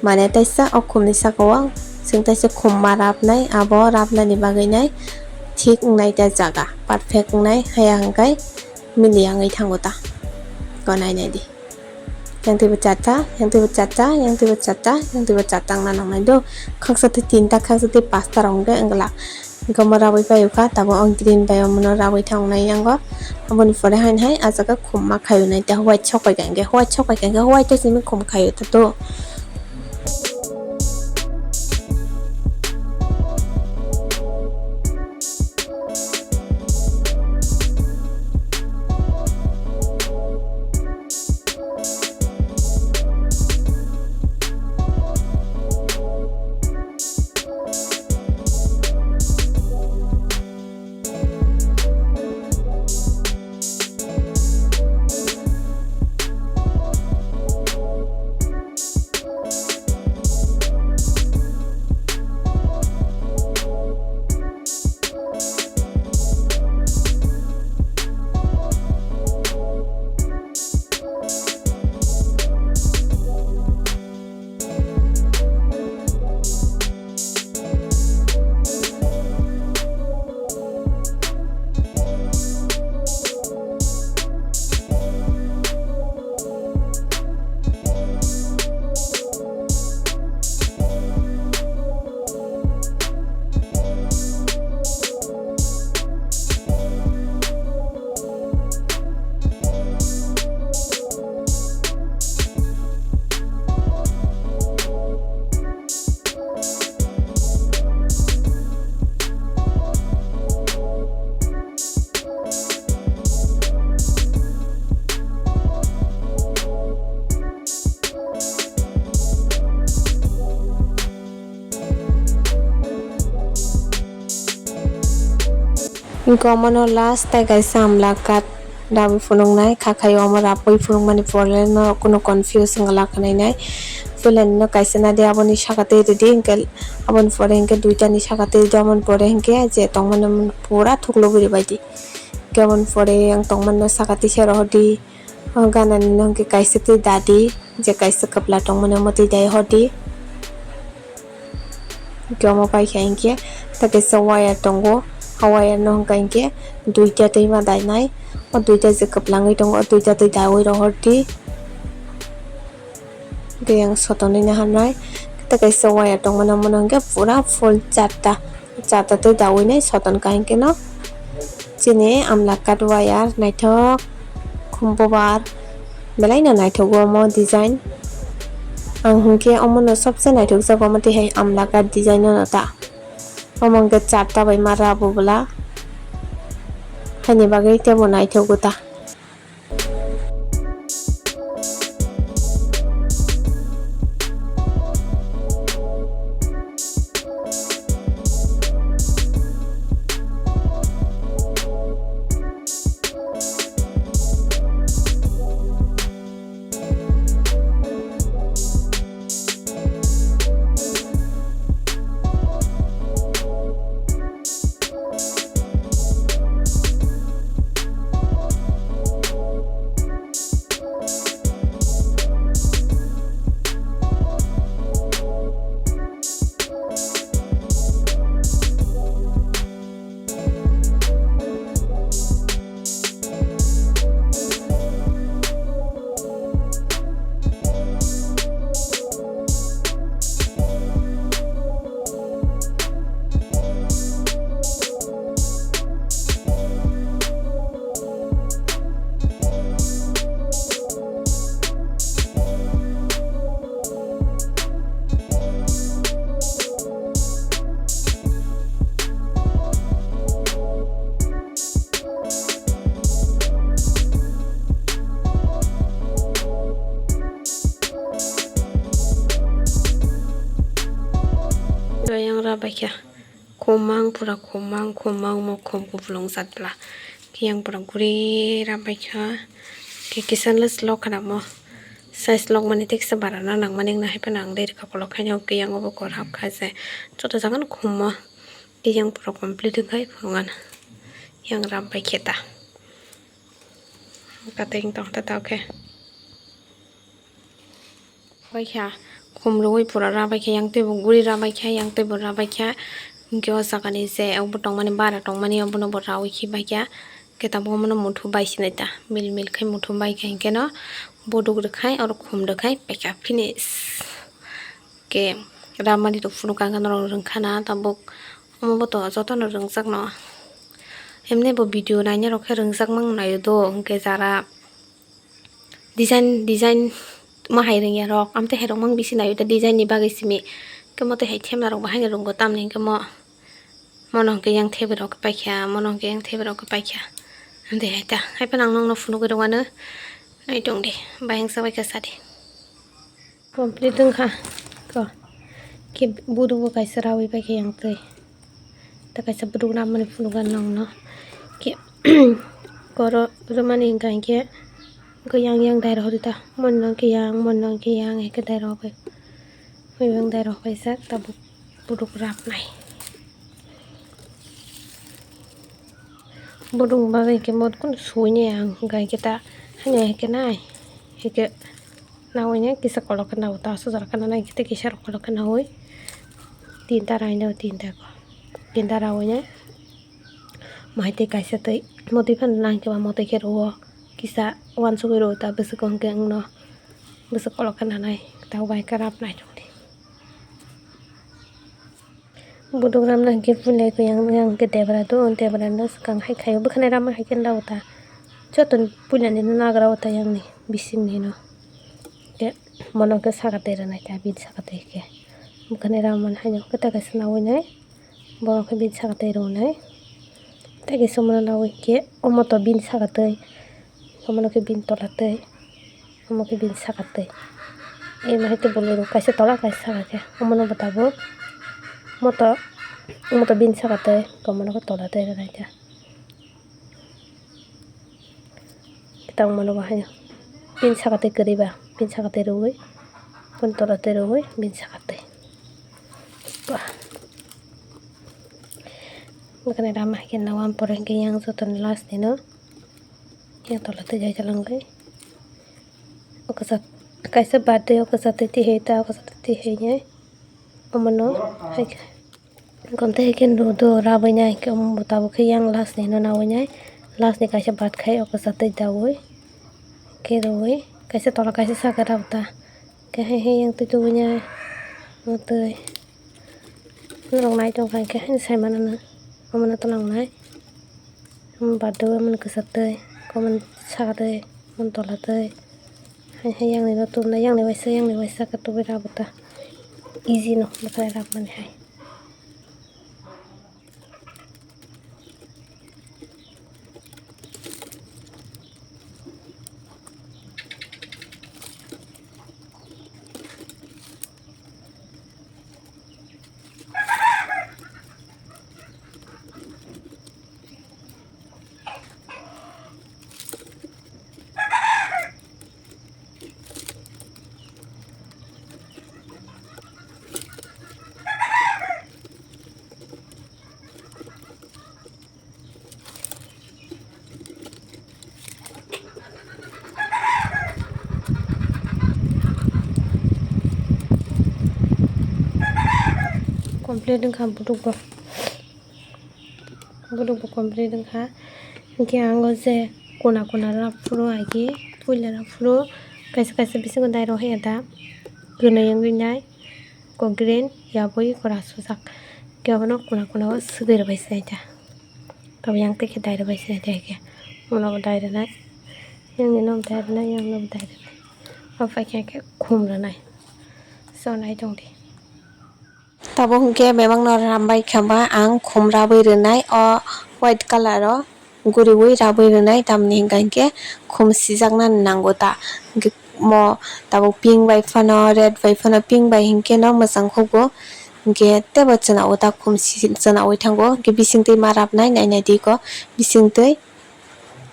Mane taisa o khumni saka o chwng taisa khum ma rabnai, abo rabnani bagwi nai thik wngnai ta jaga, perfect wngnai, haya hwnkhe miliya wngwi thango ta. Go nainai di. Yang twi bo charta, yang twi bo charta, yang twi bo charta, yang twi bo charta wngna nangnai do. Khaksa twi tinta, khaksa twi pasta rok hwnkhe wngla. Hwnkhe omo rabwi paiyokha, tabuk ang green bai omono rabwi thangnai yango. Aboni pore haino hai ah jaga khum ma khaio nai, tei white sok pai kha hwnkhe, white sok pai kha hwnkhe, white to simi khum khaio ta to. Hwnkhe omono last tai kaisa amla kath rabwi phunuknai, kha khaio omo rabwi phunukmani pore norok kunu confuse wngla khwnainai. Puilani no kaisa nadi aboni saka twi rwdi, hwnkhe aboni pore hwnkhe duitani saka twi rwdi, aboni pore hwnkhe je tongmani pura thuklubwi rwbaidi. Hwnkhe aboni pore ang tongmani no saka twi se rohordi, o ganani no hwnkhe kaisa twi dadi, je kaisa kwpla tongmani omo twi dai hordi. Hinkhe omo paikha hinkhe, tei kaisa wire tongo, o wire no hwnka hinkhe duita twi ma dainai, o duita je kwplangwi tongo, o duita twi daiwi rohor di. Tei ang sotonwi naharnai, tei kaisa wire tongmani, omono hinkhe pura full charta, charta twi daiwi nai soton ka hinkhe no. Chini amla kat wire naithok khum bubar belai no naithok o omo design. Ang hinkhe omono sobse naithokjago omo twi hai amla kat design no ta. Omo hinkhe charta bai ma rabo bwla. Haini bagwi teibo naithogo ta. Yang ra baikha. Khumang pura khumang, khumang mo khum kupulung satla. Kiyang pura guri ra baikha. Ke kisan le slok khana mo. Size lok mani teksa bara na nang mani na hai phano ang deri ka kolok khaino kiyang obo kor hap kha se. Joto jaga no khum mo. Kiyang pura complete wngkhai phungan. Yang ra baikhe ta. Kateng tong ta tau khe. Baikha, khum rwui pura ra baikha, yang teibo guri ra baikha, yang teibo ra baikha. Hinkhe o jaga ni je obo tongmani, bara tongmani, obono bo raui khi baikha. Hinkhe tabuk omono muthu bai sinai ta, mil mil khai muthu baikha, hinkhe no boduk rwkhai, oro khum rwkhai, paikha finish. Hinkhe ramani rok phunukha, norok rwngkhana tabuk, omo bo to jotono rwngjakno. Emne bo video naina rok khe rwngjak mang naio do, hinkhe jara. Design, design ma hai rwngya rok, amtwi hai rok mang bisi naio da design ni bagwi simi. Khe moto hai themla rok bo haino rwngo tamni hinkhe mo, mono hinkhe yang thebwi rok khe paikha, mono hinkhe yang thebwi rok khe paikha. Amtwi hai ta, hai phano ang nokno phunugwi rwngmano. Nai tong di, bayang sa baikha sa di. Complete wngkha ko. Khe buduk bo kaisa rawi baikha yang twi. Ta kaisa buduk ramani phunukha nokno. Khe koro rwmani hinkha hinkhe yang yang dai rohor ta. Mon nang khe yang, mon nang khe yang, hinkhe dai rohor bai. Yang dai rohor bai sak tabuk buduk rapnai. Buduk bagwi hinkhe mo kunu suinai ang hinkha hinkhe ta. Hanya hinkhe nai. Hinkhe Nawi nai kisa kolok khe nao ta, aswk jora khe nana hinkhe tei kisa rok kolok khe nawi tinta rainai, tinta ko tinta rawi nai. Mo hai tei kaisa tei motwi phano nang khe ba motwi khe rwo kisa uansugwi rwo ta bwswk hwnkhe wngno bwswk kolok khe nanai ta bai khe rap nai chwng di. Buduk ramna hinkhe puilai khe yang, yang hinkhe debra do, debra no swkang hai khaio. Bwkhwnai ramma hai khe nw ta. Joto puilani no nagra o ta yang ni bising ni no. Khe mono khe saka twi rwnai ta, bini saka twi khe. Bwkhwnai ramma hai no kwtal kaisa nawi nai. Borok khe bini saka twi rwnai. Tei khe somono nawi khe omo to bini saka twi. Omono khe bini tola twi, omo khe bini saka twi. Emo hai tei bolero kaisa tola kaisa saka khe. Omono bo tabuk moto, moto bini saka twi, omono khe tola twi rwnaikha. Tamo omono bo haino bini saka twi kwrwi ba, bini saka twi rwui, bini tola twi rwui, bini saka twi. Bwkhwnai rama hai khe nawan pore hinkhe yang jotono last ni no. Yang tola twi jai jalangwi. O kwchak kaisa birthday o kwchak twi tihai ta, o kwchak twi tihai nai. Omono hai khe Kom tei hai khe nodo rabwi nai, khe omo bo tabuk khe yang last ni hino nawi nai, last ni kaisa bat khai o kwchak twi dawi khe rwwi kaisa tola kaisa saka rw ta khe hai hai yang twi tubui nai. Omo twi norok nai tong kha khe haino sai mano no omo no twlang nai. Omo bat dwui omo ni kwchak twi, omo ni saka twi, omo ni tola twi. Hai hai yang ni no tubunai, yang ni waisa, yang ni waisa khe tubui rw ta. Easy no bwkhwnai rwmani hai. Complete wngkha buduk bo. Buduk bo complete wngkha. Hinkhe ang o je kuna kuna rw phuru agi puila rw phuru kaisa kaisa bisingo dai rw haya da. Kwnwi wngwi nai. Ko green yabwi kora sujak. Khe abono kuna kuna o swgwi rwbai se naita. Tabo yang tei khe dai rwbai se naita khe. Uno bo dai rwnai. Yang ni no dai rwnai, yang no dai rwnai. Abo pai khe khe khum rwnai. So nai tong di. Tabo hwnkhe bebak no rambai kha ba ang khum rabwi rwnai o white colour o. Guriwi rabwi rwnai, tamni hwnkha hinkhe khum sijaknani nango ta. Hinkhe mo tabuk pink bai phano, red bai phano, pink bai hinkhe no mwchang khugo. Hinkhe teibo chwnago ta, khum si-, chwnawi thango. Hinkhe bisingtwi ma rabnai, nainai di ko bisingtwi.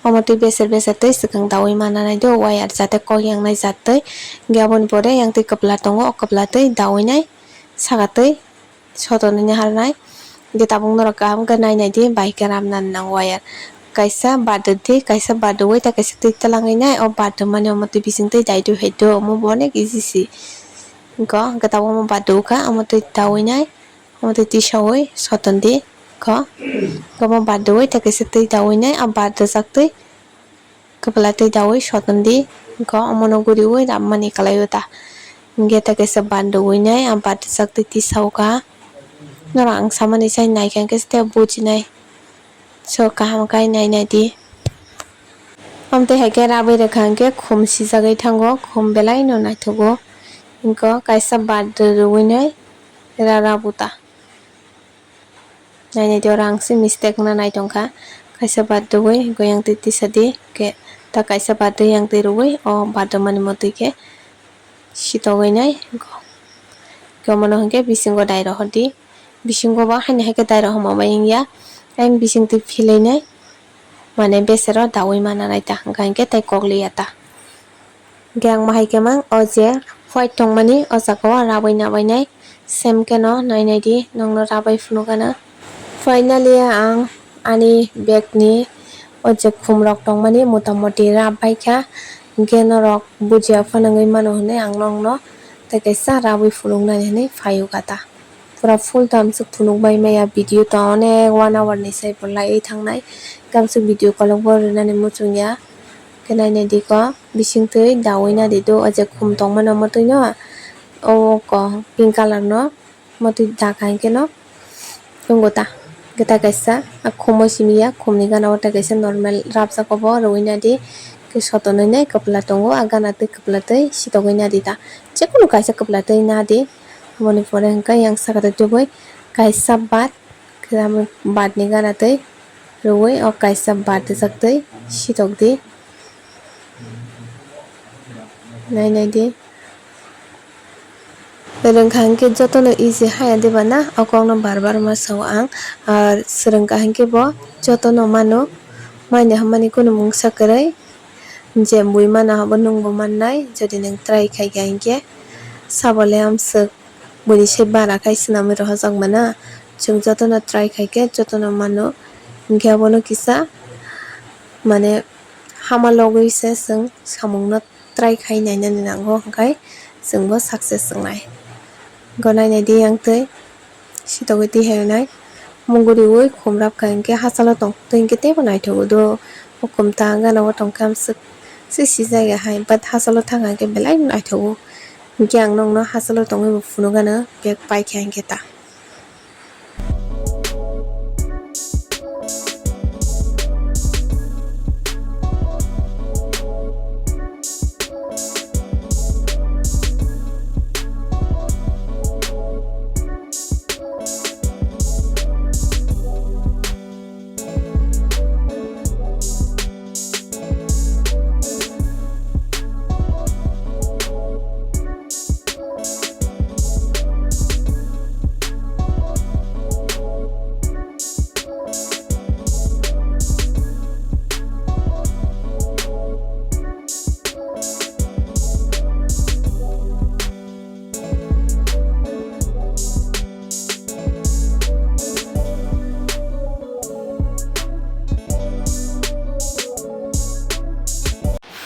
Omo twi beser beser twi swkang dawi mana nai do, wire jate kok yangnai jat twi. Hinkhe aboni pore yang twi kwpla tongo, o kwpla twi dawi nai saka twi. Sotonwi harnai. Hinkhe tabuk norok kaham khe nainai di, bai khe ramna nang wire. Kaisa badu di, kaisa badu wi ta kaisa twi twlangwi nai. O badu mani omo twi bising twi dai twi hai do, omo bo onek easy si. Hinkhe, hinkhe tabuk omo badu kha, omo twi dawi nai, omo twi tisawi soton di kho. Omo badu wi ta kaisa twi dawi nai, o badu jak twi. Kwpla twi dawi soton di, hinkhe omono guriwi rammani kwlaio ta. Hinkhe ta kaisa badu winai, a badu chak twi tisao kha. Norok ang samani chai naikha hinkhe se tei bujinai. So kaham khe nainai di. Amtwi hai khe rabwi rwkha hinkhe khum sijagwi thango, khum belaino naithogo. Hinkhe kaisa badu rwinai ra rabu ta. Nainai di oro ang se mistake wngna nai tongkha. Kaisa badu wi goyang twi tisa di, khe ta kaisa badu yang twi rwui o badu mani motwi khe sitogwi nai. Khe omono hinkhe bisingo dai rohor di, bisingo bo haino hai khe dai rohorma bai wngya, ayang bising twi philwi nai. Mane besero dawi mana nai ta, hwnkha hinkhe tei kok liya ta. Hinkhe ang ma hai khe mang o je white tongmani o jaga o rabai nabai nai, same khe no nainai di, nokno rabai phunuk gana. Finally ang ani bag ni o je khum rok tongmani motamoti rap bai kha, hinkhe norok bujiya phano wngwi mano hinwi ang nokno tei kaisa rabai phunuk nani hinwi phai o kha ta. Pura full tamswk phunuk bai maya, video to onek one hour ni sai bo laiwi thangnai. Tamswk video kolokbo rwnani muchungya. Khe nainai di ko bising twi dawi nadi do, o je khum tongmani omo twi no, o ko pink colour no, omo twi da kaham khe no tongo ta. Khe ta kaisa a khumo simi ya, khum ni gana o ta kaisa normal rapjak, obo rwui nadi. Khe sotonwi nai kwpla tongo, a gana twi kwpla twi sitogwi nadi ta. Jekunu kaisa kwpla twi nadi. Aboni pore hwnkhe yang saka twi tubui kaisa bat, khe amo bat ni gana twi rwui o kaisa bat rijak twi sitok di. Nainai di. Rwngkha hwnkhe jotono easy haya diba na? O kokno bar bar ma sao ang. Ar swrwngkha hwnkhe bo jotono mano. Maini hammani kunu mungsa kwrwi. Je bui mana abo nwngbo mannai, jodi nwng try khaikha hinkhe. Sabo le amswk buini se bara khai swnamwi rohorjak mana. Chwng jotono try khaikhe jotono mano. Hinkhe abono kisa, mane, hama logwi se chwng samungno try khai nainani nango, hwnkhe chwngbo success wngnai. Go nainai di yang twi. Sitogwi twi hai nai. Munguriwi khum rap kha hinkhe hachalo tong twi hinkhe teibo naithogo do. Hukum ta gana o tongkhe amswk se sijak ya hai, but hachalo thang hinkhe belai naithogo. Hinkhe ang nokno hachalo tongwi bo phunuk gana bag paikha hinkhe ta.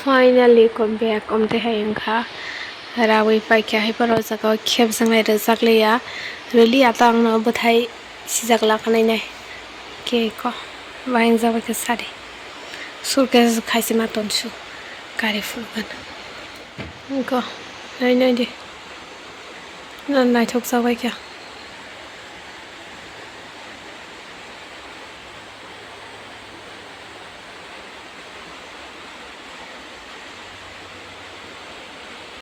Finally, ko bag omtwi hai wngkha. Rawi paikha hai phano o jaga o khebjaknai rwjakliya. Rwliya to ang no bwthai sijak lakha nai nai. Ke ko, bahai wngjak bai khe sadi. Suitcase khaisima tonsu. Kari phuru gana. Ko, nai nai di. Na naithok jak bai kha.